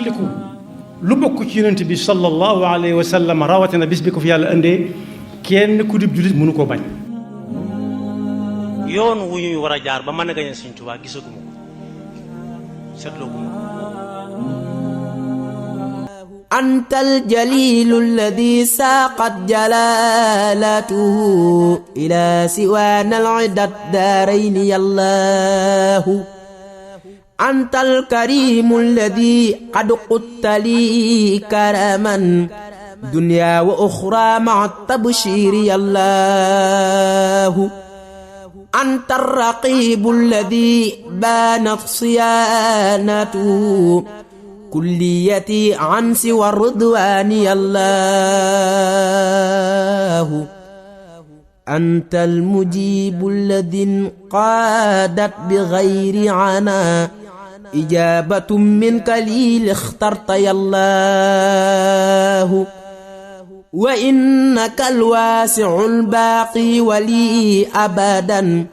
fàttaliku lu bokk ci yonent bi sallallahu alayhi wa sallam rawatina bis bi ko fi yàlla indee kenn ku dib jullit mënu koo bañ. yoon wu ñuy war a jaar ba mën a gañe Sëñ Tuubaa gisaguma ko seetlooguma ko. أنت الجليل الذي ساقت جلالته إلى سوانا العدى الدارين يا الله أنت الكريم الذي قد قدت لي كرما دنيا وأخرى مع التبشير يا الله أنت الرقيب الذي بانت صيانته كليتي عن سوى الرضوان يا الله أنت المجيب الذي انقادت بغير عنا إجابة منك لي اخترت يا الله وإنك الواسع الباقي ولي أبدا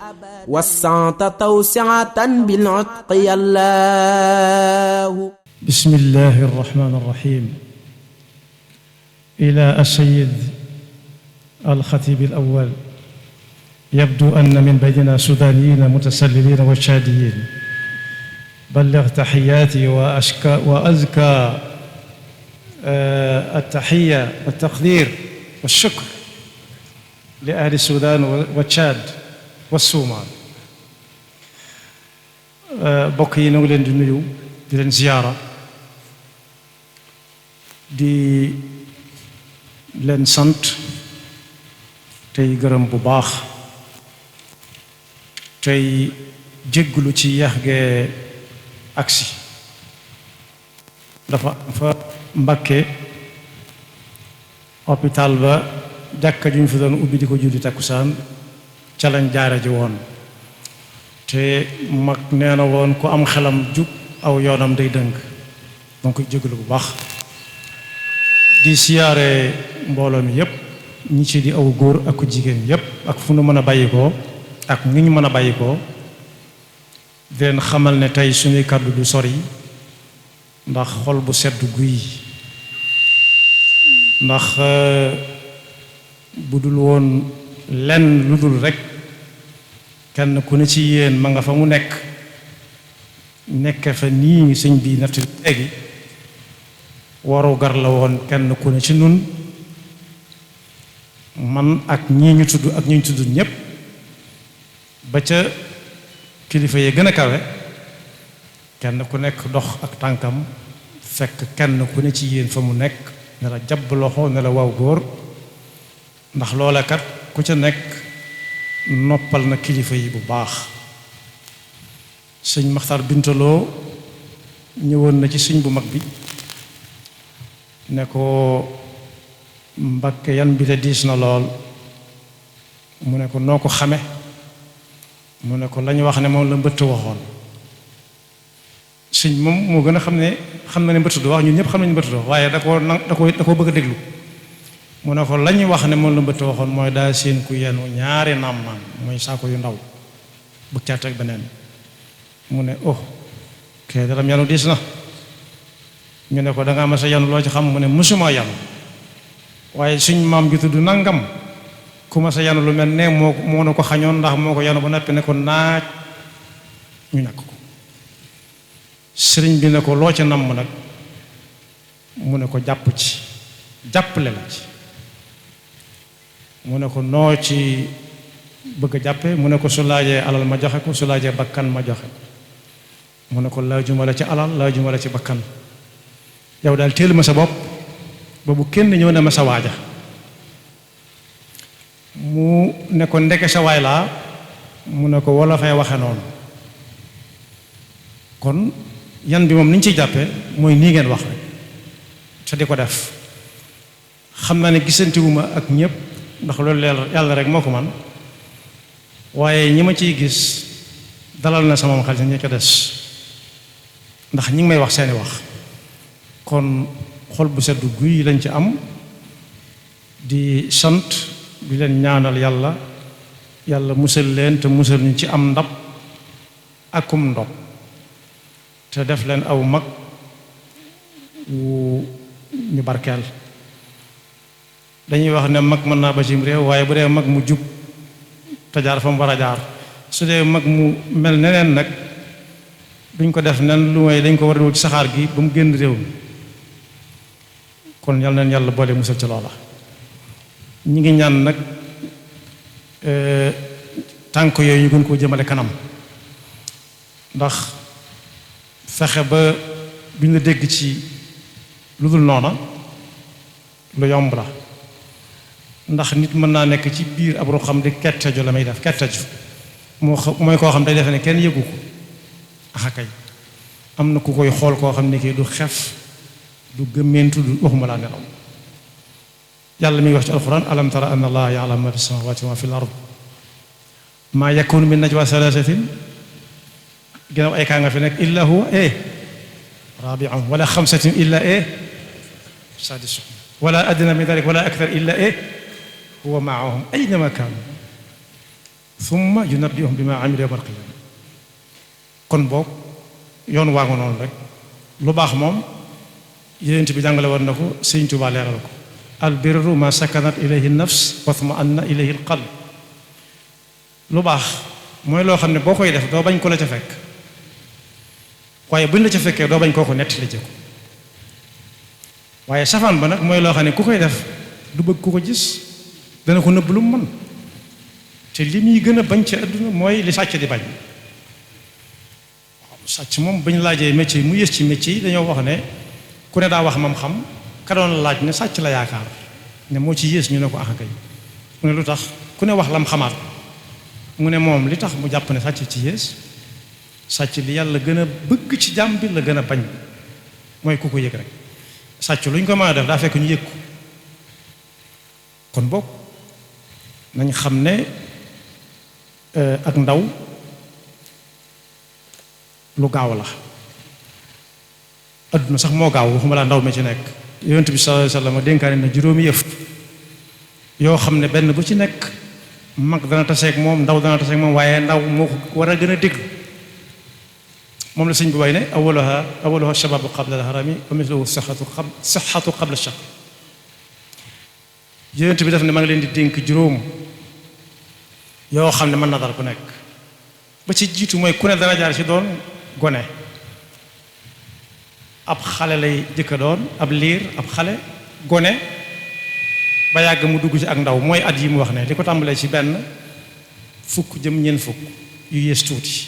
وسعت توسعة بالعتق يا الله. بسم الله الرحمن الرحيم. إلى السيد الخطيب الأول، يبدو أن من بيننا سودانيين متسللين وشاديين. بلغ تحياتي وأزكى التحية والتقدير والشكر لأهل السودان والتشاد والصومال. bokk yi ñu ngi leen di nuyu di leen ziyaara di leen sant tey gërëm bu baax tey jégglu ci yeex gee agsi dafa fa Mbàkke hôpital ba jàkka ju ñu fi doon ubbi di ko julli takkusaan ca lañ jaare ji woon te mag nee na woon ku am xelam jub aw yoonam day dëng donc jégalu bu baax di siyaare mbooloo mi yépp ñi ci di aw góor ak ku jigéen yépp ak fu nu mën a bàyyikoo ak ni ñu mën a bàyyikoo di leen xamal ne tey suñuy kàddu du sori ndax xol bu sedd guy ndax bu dul woon lenn lu dul rekk kenn ku ne ci yéen ma nga fa mu nekk fa nii sëñ bi natt léegi waru gar la woon kenn ku ne ci nun man ak ñii ñu tudd ak ñi ñu tudd ñépp ba ca kilifa yi gën a kawe kenn ku nekk dox ak tànkam fekk kenn ku ne ci yéen fa mu nekk ne la jàpp loxo ne la waaw góor ndax loola kat ku ca nekk noppal na kilifa yi bu baax. sëñ Maxtar Bintaloo ñëwoon na ci sëñ bu mag bi ne ko Mbàkke yan bi te diis na lool mu ne ko noo ko xame mu ne ko lañu wax ne moom la mbëtt waxoon. sëñ moom moo gën a xam na ne mbëtt du wax ñun ñëpp xam nañu mbëtt du wax waaye da koo bëgg a déglu mu ne ko lañu wax ne moom la mbëtt waxoon mooy daa seen ku yenu ñaari naam naan mooy saako yu ndaw bu caat ak beneen mu ne oh kay daram yanu diis na ñu ne ko da nga ma sa yanu loo ci xam mu ne mësuma yanu waaye suñ maam ju tudd nangam ku ma sa yanu lu mel ne moo na ko xañoon ndax moo ko yanu ba noppi ne ko naaj ñu nakk ko sëriñ bi ne ko loo ci namm nag mu ne ko jàpp ci jàppale la ci mu ne ko noo ci bëgg a jàppe mu ne ko su laajee alal ma joxe ko su laajee bakkan ma joxe ko mu ne ko laajuma la ci alal laajuma la ci bakkan yow daal téel ma sa bopp ba bu kenn ñëw ne ma sa waaja mu ne ko ndeke sa waay laa mu ne ko wala fay waxe noonu kon yan bi moom ni ñu ciy jàppe mooy nii ngeen wax rek te di ko def xam naa ne gisantiwuma ak ñépp ndax loolu yàlla rek moo ko man waaye ñi ma ciy gis dalal na sama xel ñi ca des ndax ñi ngi may wax seeni wax kon xol bu sedd guy lañ ci am di sant di leen ñaanal yàlla musal leen te musal ñu ci am ndab akum ndob te def leen aw mag wu ñu barkeel dañuy wax ne mag mën naa ba cim réew waaye bu dee mag mu jub te jaar fa mu war a jaar su dee mag mu mel neneen nag duñ ko def nen lu may dañ ko war a dugal ci saxaar gi ba mu génn réew mi kon yal na yàlla boole musal ci loola ñi ngi ñaan nag tànk yooyu ñu gën koo jëmale kanam ndax fexe ba duñ la dégg ci lu dul noona lu yomb la ndax nit mën naa nekk ci biir ab ruxam di ketteju la may def ketteju mooy koo xam day defe ne kenn yëgu ko axa kay am na ku koy xool koo xam ne kii du xef du gëmmeentu du waxuma laa nelaw yàlla mi ngi wax ci alquran alam tara anna allaha ya'lamu ma fi samawati wa ma fi l ard maa yakunu min najwa thalathatin ginnaaw ay kaa nga fi nekk illa huwa rabi'un wala xamsatin illa sadisuhum wala adna min dalik wala akthar illa huwa ma'ahum aynama kaanu thumma yunabbi'uhum bima amilu yawma al-qiyamah kon boog yoon waa nga noonu rek lu baax moom yonent bi jàngale woon na ko Sëriñ Tuubaa leeral ko albirru ma sakanat ilayhi nafs wa tma'anna ilayhi alqalb lu baax mooy loo xam ne boo koy def doo bañ ko la ca fekk waaye buñ la ca fekkee doo bañ koo ko netti la jëkko waaye safaan ba nag mooy loo xam ne ku koy def du bëgg ku ko gis dana ko nëbb lu mu mën te li muy gën a bañ ci àdduna mooy li sàcc di bañ sàcc moom bañ laajee métier mu yées ci métier yi dañoo wax ne ku ne daa wax mam xam ka doon laaj ne sàcc la yaakaar ne moo ci yées ñu ne ko ax kay mu ne lu tax ku ne wax lam xamaat mu ne moom li tax mu jàpp ne sàcc ci yées sàcc li yàlla gën a bëgg ci jàmm bi la gën a bañ mooy ku ko yëg rek sàcc lu ñu ko mën a def daa fekk ñu yëg ko kon boog nañ xam ne ak ndaw lu gaaw la adduna sax moo gaaw waxuma laa ndaw mi ci nekk yonent bi sallallahu alayhi wasallam dénkaane na juróomi yëf yoo xam ne benn bu ci nekk mag dana taseeg moom ndaw dana taseeg moom waaye ndaw moo ko war a gën a déglu moom la sëñ bi way ne awaluha shababu qabla al harami wa mithluhu sihhatu qabla shaq yonent bi def ne maa ngi leen di dénk juróom yoo xam ne mën na dal ku nekk ba ci jiitu mooy ku ne dana jaar ci doon gone ab xale lay jëkka doon ab liir ab xale gone ba yàgg mu dugg ci ak ndaw mooy at yi mu wax ne li ko tàmbalee ci benn fukk jëm ñeent fukk yu yées tuuti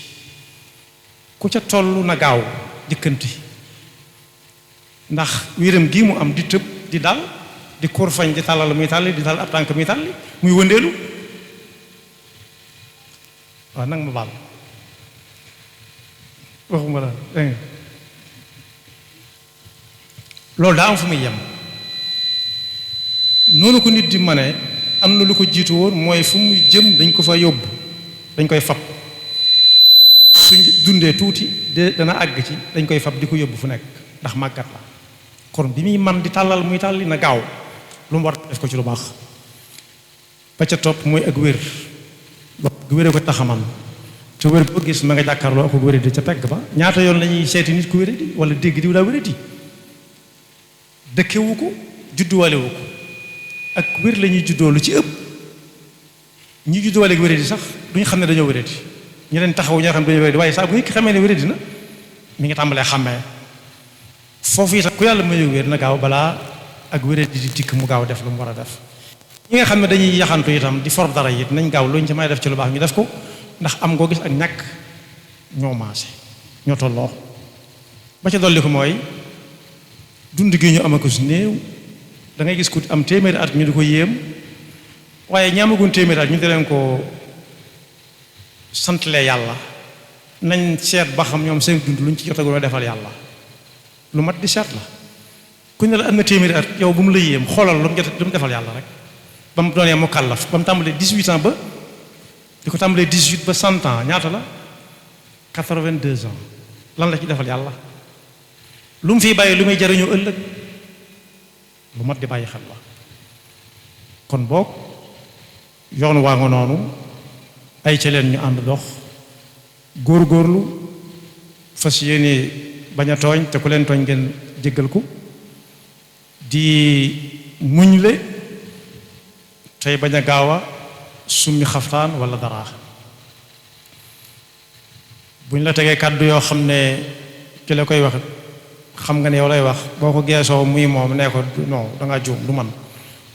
ku ca toll na gaaw jëkkanti ndax wéram gii mu am di tëb di dal di kurfañ di tàllal muy tàlli di tàll ab tànk muy tàlli muy wëndeelu waaw nag ma baal waxuma la dégg nga loolu daa am fu muy yem noonu ko nit di ma ne am na lu ko jiitu woon mooy fu muy jëm dañ ko fa yóbbu dañ koy fab suñ dundee tuuti de dana àgg ci dañ koy fab di ko yóbbu fu nekk ndax màggat la kon bi muy man di tàllal muy tàlli na gaaw lu mu war def ko ci lu baax ba ca topp mooy ak wér gu wéree ko taxaman te wér boo gis ma nga jàkkaarloo ak wéré di ca pegg ba ñaata yoon la ñuy seeti nit ku wéré di wala dégg diw daa wéré di dëkkewu ko judduwalewu ko ak wér la ñuy juddoo lu ci ëpp ñi judduwale ak wéré di sax duñu xam ne dañoo wéré di ñu leen taxaw ñoo xam ne dañoo wéré di waaye saa bu nit ki xamee ne wéré di na mi ngi tàmbalee xàmmee foofu itam ku yàlla mayu wér na gaaw balaa ak wéré di dikk mu gaaw def lu mu war a def ñi nga xam ne dañuy yaxantu itam di for dara it nañ gaaw luñ ci may def ci lu baax ñu def ko ndax am ngoo gis ak ñàkk ñoo maase ñoo tolloo ba ca dolli ko mooy dund gi ñu amako si néew da ngay gis ku am téeméeri at ñu di ko yéem waaye ñaamagun téeméeri at ñu di leen ko santalee yàlla nañ seet ba xam ñoom seen dund luñ ci jotagul defal yàlla lu mat di seet la ku ne la am na téeméeri at yow bu mu la yéem xoolal lu mu defal yàlla rek ba mu doonee mu kàllaf ba mu tàmbalee 18 ans ba di ko tàmbalee 18 ba 100 ans ñaata la 82 ans lan la ci defal yàlla lu mu fiy bàyyi lu muy jariñoo ëllëg lu mat di bàyyi xel la kon boog yoon waa nga noonu ay ca leen ñu ànd dox góor-góorlu fas yéene bañ a tooñ te ku leen tooñ ngeen jéggal ko di muñle tey bañ a gaaw a summi xaftaan wala dara buñ la tegee kàddu yoo xam ne ki la koy wax xam nga ne yow lay wax boo ko geesoo muy moom nee ko non danga juum du man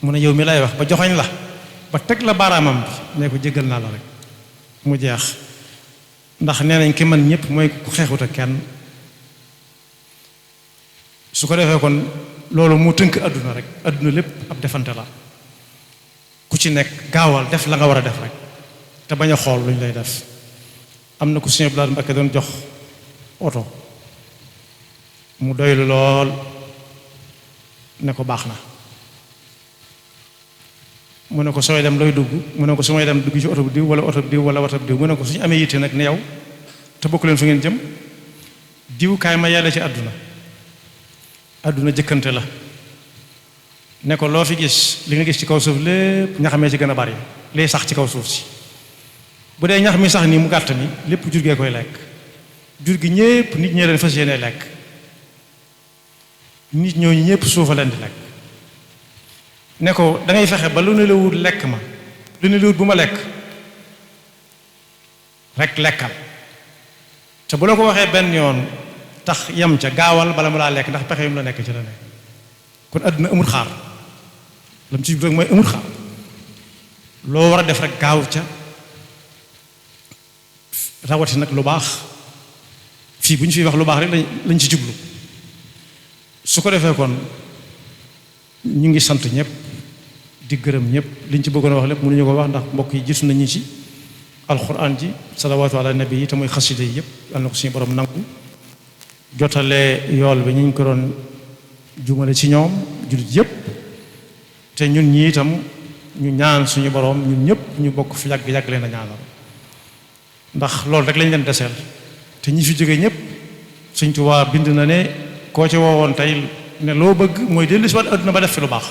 mu ne yow mi lay wax ba joxoñ la ba teg la baaraamam bi nee ko jéggal naa la rek mu jeex ndax nee nañ ki man ñëpp mooy ku xeexut ak kenn su ko defee kon loolu mu tënk àdduna rek àdduna lépp ab defante la ku ci nekk gaawal def la nga war a def rek te bañ a xool lu ñu lay def am na ku Sëñ Abdou Lahad Mbacké doon jox oto mu doylu lool ne ko baax na mu ne ko sooy dem looy dugg mu ne ko su may dem dugg ci oto bu diw wala oto bu diw wala oto bu diw mu ne ko suñu amee yitte nag ne yow te bokk leen fu ngeen jëm diw kaay ma yàlla ci àdduna jëkkante la ne ko loo fi gis li nga gis ci kaw suuf lépp ñax mee ci gën a bari liy sax ci kaw suuf si bu dee ñax mi sax nii mu gàtt mi lépp jur gee koy lekk jur gi ñépp nit ñee leen fas yéene lekk nit ñooñu ñépp suufa leen di lekk ne ko dangay fexe ba lu ne la wut lekk ma lu ne la wut bu ma lekk rek lekkal te bu la ko waxee benn yoon tax yem ca gaawal bala mu laa lekk ndax pexe yum la nekk ci la nekk kon àdduna amul xaar lam ci rek mooy amul xaar loo war a def rek gaaw ca rawati nag lu baax fii bu ñu fiy wax lu baax rek lañ ci jublu su ko defee kon ñu ngi sant ñëpp di gërëm ñëpp liñ ci bëggoon a wax lépp mënuñu ko wax ndax mbokk yi gisu nañu ci alxuraan ji salawaatu ala nabi yi te muy xasida yi yëpp yal na ko suñu borom nangu jotale yool bi ñu ngi ko doon jumale ci ñoom jullit yëpp te ñun ñi itam ñu ñaan suñu borom ñun ñëpp ñu bokk fi yàgg leen a ñaanal ndax loolu rek lañ leen deseel te ñi fi jóge ñëpp Sëñ Tuubaa bind na ne koo ci woowoon tey ne loo bëgg mooy dellu si waat adduna ba def fi lu baax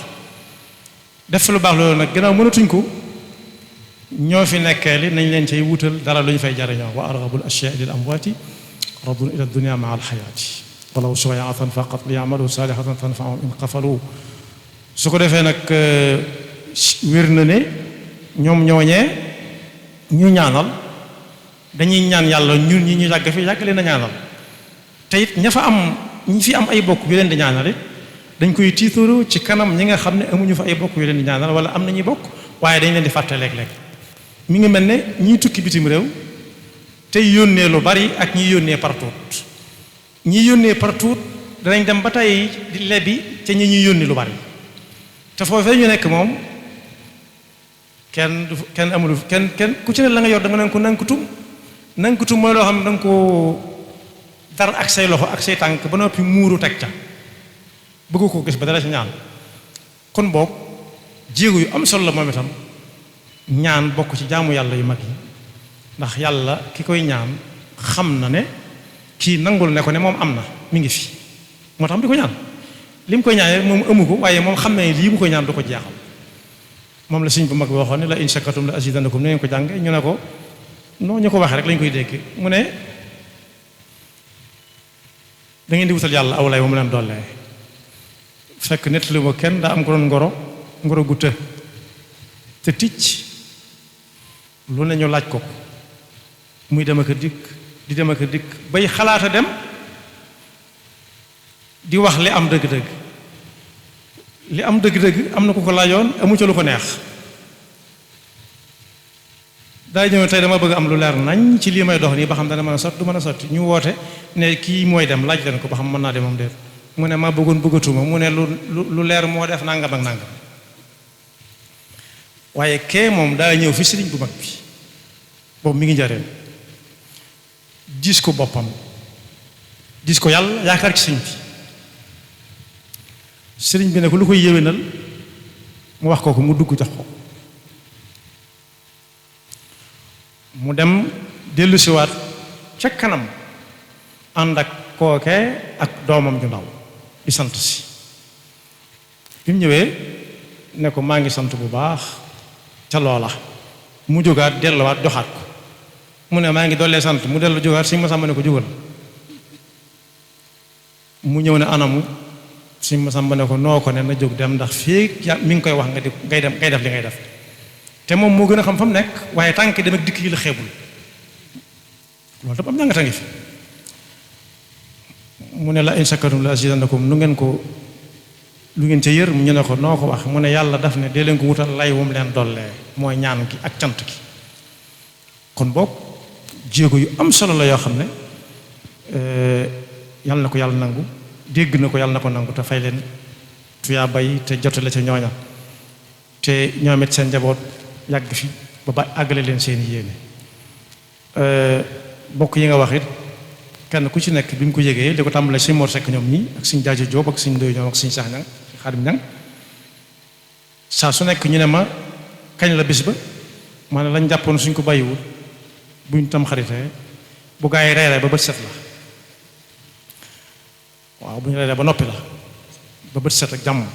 loolu nag gannaaw mënatuñ ko ñoo fi nekkee li nañ leen cay wutal dara lu ñu fay jariñoo wa arghabul ashya'i lil amwaati radun ila dunya maa alxayaati walaw suwayaatan faqat li yamalu salihatan tanfaahum in qafalu su ko defee nag wér na ne ñoom ñooñee ñu ñaanal dañuy ñaan yàlla ñun ñi ñu yàgg fi yàgg leen a ñaanal te it ñi fi am ay bokk yu leen di ñaanal it dañ koy tiitaru ci kanam ñi nga xam ne amuñu fa ay bokk yu leen di ñaanal wala am nañuy bokk waaye dañ leen di fàtte léeg-léeg mi ngi mel ne ñiy tukki bitim réew tey yónnee lu bari ak ñiy yónnee partout ñiy yónnee partout danañ dem ba tey di lebi ca ñi ñuy yónni lu bari te foofee ñu nekk moom kenn amul kenn ku ci ne la nga yor da nga nankutum mooy loo xam ne da nga ko dar ak say loxo ak say tànk ba noppi muuru teg ca bëgg ko gis ba dara ci ñaan kon boog jéego yu am solo la moom itam ñaan bokk ci jaamu yàlla yu mag yi ndax yàlla ki koy ñaan xam na ne kii nangul ne ko ne moom am na mi ngi fi moo tax mu di ko ñaan li mu koy ñaan moom amu ko waaye moom xam ne lii mu koy ñaan du ko jeexal moom la sëñ bu mag bi waxoon ne la in shakartum la azidannakum ne ngeen ko jànge ñu ne ko noo ñu ko waxee rek lañ koy dégg mu ne da ngeen di wutal yàlla aw lay ba mu leen dollee fekk nettali ma kenn daa am ko doon ngoro gu te ticc lu ne ñu laaj ko muy dem ak a dikk di dem ak a dikk bay xalaata dem di wax li am dëgg-dëgg am na ku ko laajoon amu ca lu ko neex daa ñëw tey dama bëgg am lu leer nañ ci lii may dox nii ba xam dana mën a sotti du mën a sotti ñu woote ne kii mooy dem laaj leen ko ba xam mën naa demam déet mu ne ma bëggatuma mu ne lu leer moo def nangam ak nangam waaye kee moom daa ñëw fi sëriñ bu mag bi boobu mi ngi njareen diis ko boppam diis ko yàlla yaakaar ci sëriñ bi ne ko lu koy yéwénal mu wax ko mu dugg jox ko mu dem dellusiwaat ca kanam ànd ak kooke ak doomam ju ndaw di sant si bi mu ñëwee ne ko maa ngi sant bu baax ca loola mu jógaat delluwaat joxaat ko mu ne maa ngi dollee sant mu dellu jógaat si ma sàmm ne ko jógal mu ñëw ne anamu suñ Masamba ne ko noo ko ne na jóg dem ndax fii mi ngi koy wax nga di ngay def li ngay def te moom moo gën a xam fa mu nekk waaye tànk dem ak dikk yi la xeebul loolu tam am njàngata ngi fi mu ne la in shakartum la azidannakum lu ngeen ca yër mu ñu ne ko noo ko wax mu ne yàlla daf ne dee leen ko wutal lay wum leen dollee mooy ñaan gi ak cant gi kon boog jéego yu am solo la yoo xam ne yàlla na ko yàlla nangu dégg na ko yàlla na ko nangu te fay leen tuyaa bay te jotale ca ñooña te ñoom it seen njaboot yàgg fi ba àggale leen seen yéene bokk yi nga wax it kenn ku ci nekk bi mu ko yégee di ko tàmbalee si Mor Seck ñoom ñii ak suñ Jaajo Jóob ak suñ Ndoy ñoom ak suñ Sax Ñang Xaadim Ñang saa su nekk ñu ne ma kañ la bis ba maanaam lañ jàppoon suñ ko bàyyiwul buñ tam xaritee bu gaa yi reeree ba bët set la waaw bu ñu reeree ba noppi la ba bët set ak jàmm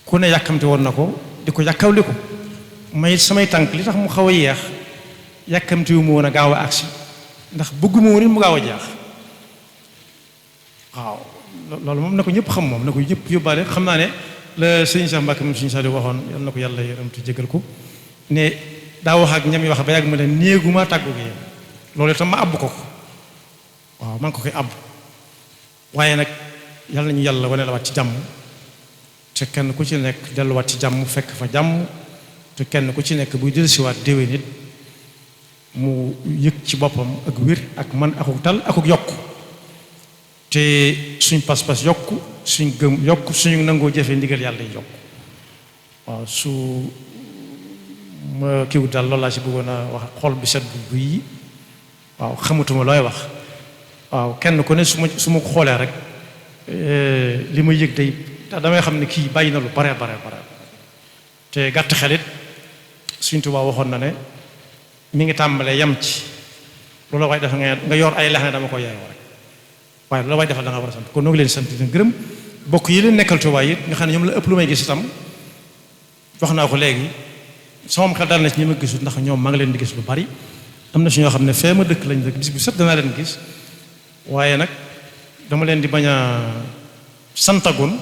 ku ne yàkkamti woon na ko di ko yàkkawli ko may samay tànk li tax mu xaw a yeex yàkkamti wu mu woon a gaaw a agsi ndax bëgguma woon mu gaaw a jaax waaw loolu moom na ko ñëpp xam moom na ko ñëpp yóbbaale xam naa ne la sëñ Cheikh Mbacke moom suñu Saliou waxoon yal na ko yàlla yërëm te jégal ko ne daa wax ak ñam yi wax ba yàgg ma ne néeguma tàggu gi loolu itam ma àbb ko waaw man ko koy àbb waaye nag yal nañu yàlla wane la waat ci jàmm te kenn ku ci nekk delluwaat ci jàmm fekk fa jàmm te kenn ku ci nekk buy dellusiwaat déwén nit mu yëg ci boppam ak wér ak man akuk tal akuk yokk te suñ pas-pas yokk suñ gëm yokk suñu nangoo jëfe ndigal yàlla yi yokk waaw su ma kiw daal loolu laa si bëggoon a wax xol bi set bu yi waaw xamatuma looy wax waaw kenn ku ne su ma ko xoolee rek li ma yëg day damay xam ne kii bàyyi na lu bare te gàtt xelit Sëriñ Tuubaa waxoon na ne mi ngi tàmbalee yam ci loolu waaye dafa nga yor ay lex ne dama ko yeewoo rek waaye loolu waaye defal da nga war a sant kon noo ngi leen sant di leen gërëm bokk yi leen nekkal Tuubaa yi nga xam ne ñoom la ëpp lu may gis itam wax naa ko léegi sama xel dal na ci ñi ma gisul ndax ñoom maa ngi leen di gis lu bari am na si ñoo xam ne fee ma dëkk lañ dëkk bis bu set danaa leen gis waaye nag dama leen di bañ a santagoon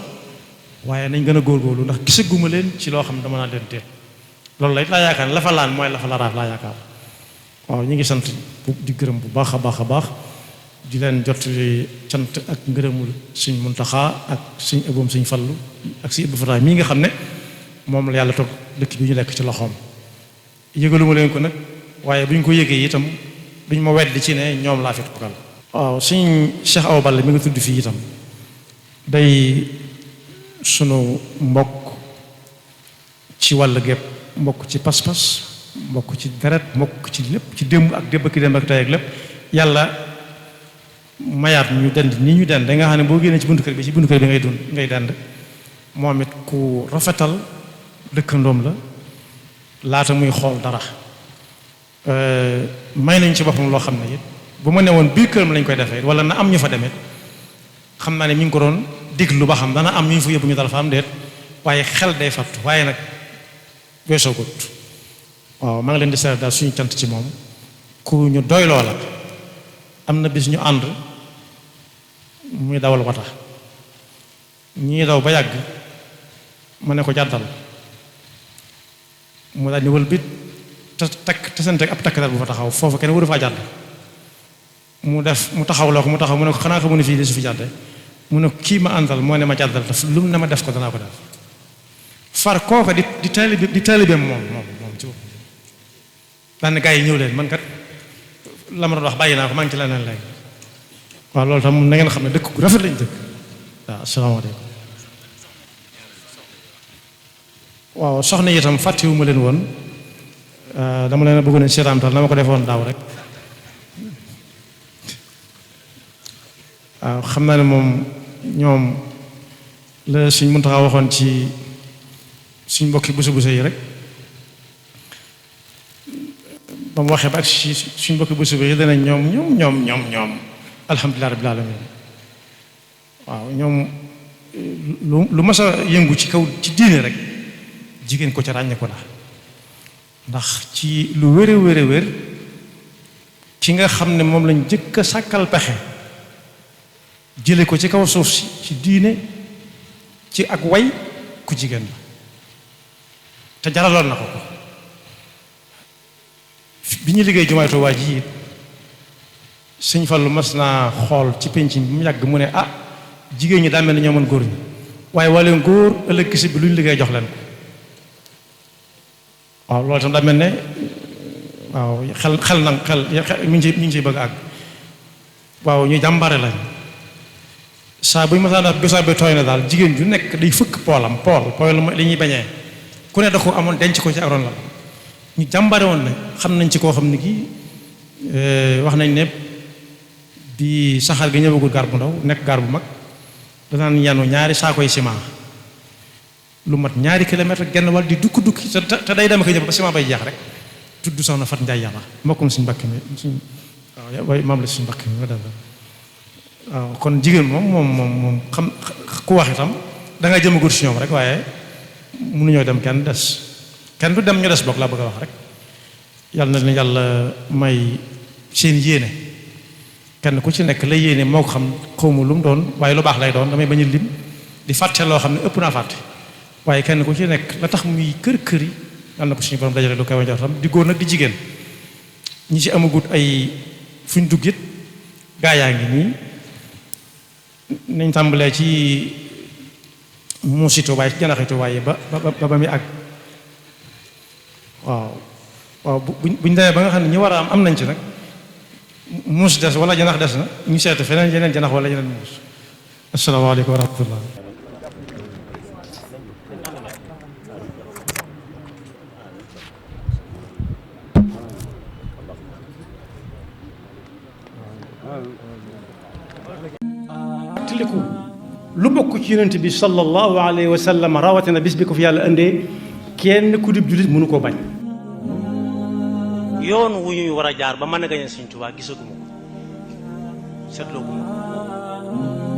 waaye nañ gën a góorgóorlu ndax gisaguma leen ci loo xam ne dama naa leen teet loolu la it laa yaakaar la fa laan mooy la fa laraaf laa yaakaar waaw ñu ngi sant di gërëm bu baax a baax di leen jottali cant ak ngërëmul Sëñ Muntaxa ak Sëñ Ëboom Sëñ Fallu ak Sëñ Abdou Fatah mii nga xam ne moom la yàlla toog dëkk bi ñu nekk ci loxoom yëgaluma leen ko nag waaye bu ñu ko yëgee itam duñ ma weddi ci ne ñoom laa fi toogal waaw Sëñ Cheikh Awa Balla mi nga tudd fii itam day sunu mbokk ci wàll gépp mbokk ci pas-pas mbokk ci deret mbokk ci lépp ci démb ak démb ki démb ak tey ak lépp yàlla mayaat ñu dend nii ñu dend da nga xam ne boo génnee ci buntu kër bi ci buntu kër bi ngay dend moom it ku rafetal dëkkandoom la laata muy xool dara may nañ ci boppam loo xam ne it bu ma ne woon biir këram lañ koy defee wala na am ñu fa demee xam naa ne mi ngi ko doon déglu ba xam dana am ñu fa yóbbu ñu dal fa am déet waaye xel day fattu waaye nag weesoo gut waaw maa ngi leen di seet daal suñu cant ci moom ku ñu doy loola am na bis ñu ànd muy dawal wata ñii daw ba yàgg ma ne ko jàddal mu daal ni wël bit te seen teg ab takkatar bu fa taxaw foofu kenn waru faa jàdd mu taxaw loo ko mu taxaw mu ne ko xanaa xamu ne fii de su fi jàdde mu ne kii ma àndal moo ne ma jàddal te lu mu ne ma def ko danaa ko def far kooka di taalibeem moom ci bopp daan gaa yi ñëw leen man kat la ma doon wax bàyyi naa ko maa ngi ci leneen léegi waaw loolu tam na ngeen xam ne dëkk gu rafet lañ dëkk waaw asalaamaaleykum waaw soxna yi itam fàttewuma leen woon dama leen a bëggoon a seetaantal na ma ko defoon daaw rek waaw xam naa ne moom ñoom la suñ Muntaxa waxoon ci suñ mbokki busu yi rek ba mu waxee ba ak si suñ mbokki busu yi dana ñoom alhamdulilah rabbil alamin waaw ñoom lu mas a yëngu ci kaw ci diine rek jigéen ko ca ràññe ko la ndax ci lu wér ki nga xam ne moom lañ jëkk a sàkkal pexe jële ko ci kaw suuf si ci diine ci ak way ku jigéen la te jaraloon na ko ko bi ñu liggéey jumaay Tuubaa ji Sëñ Fallu mas naa xool ci penc bi mu yàgg mu ne ah jigéen ñi daa mel ni ñoo mën góor ñi waaye wala góor ëllëg si bi lu ñu liggéey jox leen ko waaw loolu tam daa mel ne waaw xel mi ngi ciy bëgg àgg waaw ñu jàmbare lañ saa bu ñu masaan def bisaa bi tooy na daal jigéen ju nekk day fëkk pool li ñuy bañee ku ne da ko amoon denc ko ci aroon la ñu jàmbare woon ne xam nañ ci koo xam ne kii wax nañ ne bi saxaar gi ñëwagul gaar bu ndaw nekk gaar bu mag danaan yanu ñaari saakoy ciment lu mat ñaari kilomètre genn wàll di dukki te day dem ak ñëw ba ciment bay jeex rek tudd soxna Fat Njaay Yàlla mbokkum suñu mbakk mi suñ waaw maam la suñu mbakk mi nga def waaw kon jigéen moom xam ku wax itam da ngay jëmagut si ñoom rek waaye mënuñoo dem kenn du dem ñu des bokk laa bëgg a wax rek yàlla na leen yàlla may seen yéene kenn ku ci nekk la yéene moo ko xam xawma lu mu doon waaye lu baax lay doon damay bañ a lim di fàtte loo xam ne ëpp naa fàtte waaye kenn ku ci nekk la tax muy kër yi yàlla na ko suñu borom dajale lu koy njortam di góor nag di jigéen ñi ci amagut ay fuñ dugg it gaa yaa ngi nii nañ tàmbalee ci muusitu waaye ci janaxitu waaye ba muy àgg waaw buñ demee ba nga xam ne ñi war a am nañ ci nag muus des wala janax des na ñu seet feneen yeneen janax wala yeneen muus asalaamaaleykum wa rahmatullah tiliku lu bokk ci yonent bi sallallahu alayhi wa sallam rawatina bis bi ko fi yàlla indee kenn ku dib jullit mënu koo bañ yoon wu ñuy war a jaar ba mën a gañe Sëñ Tuubaa gisaguma ko seetloo guma ko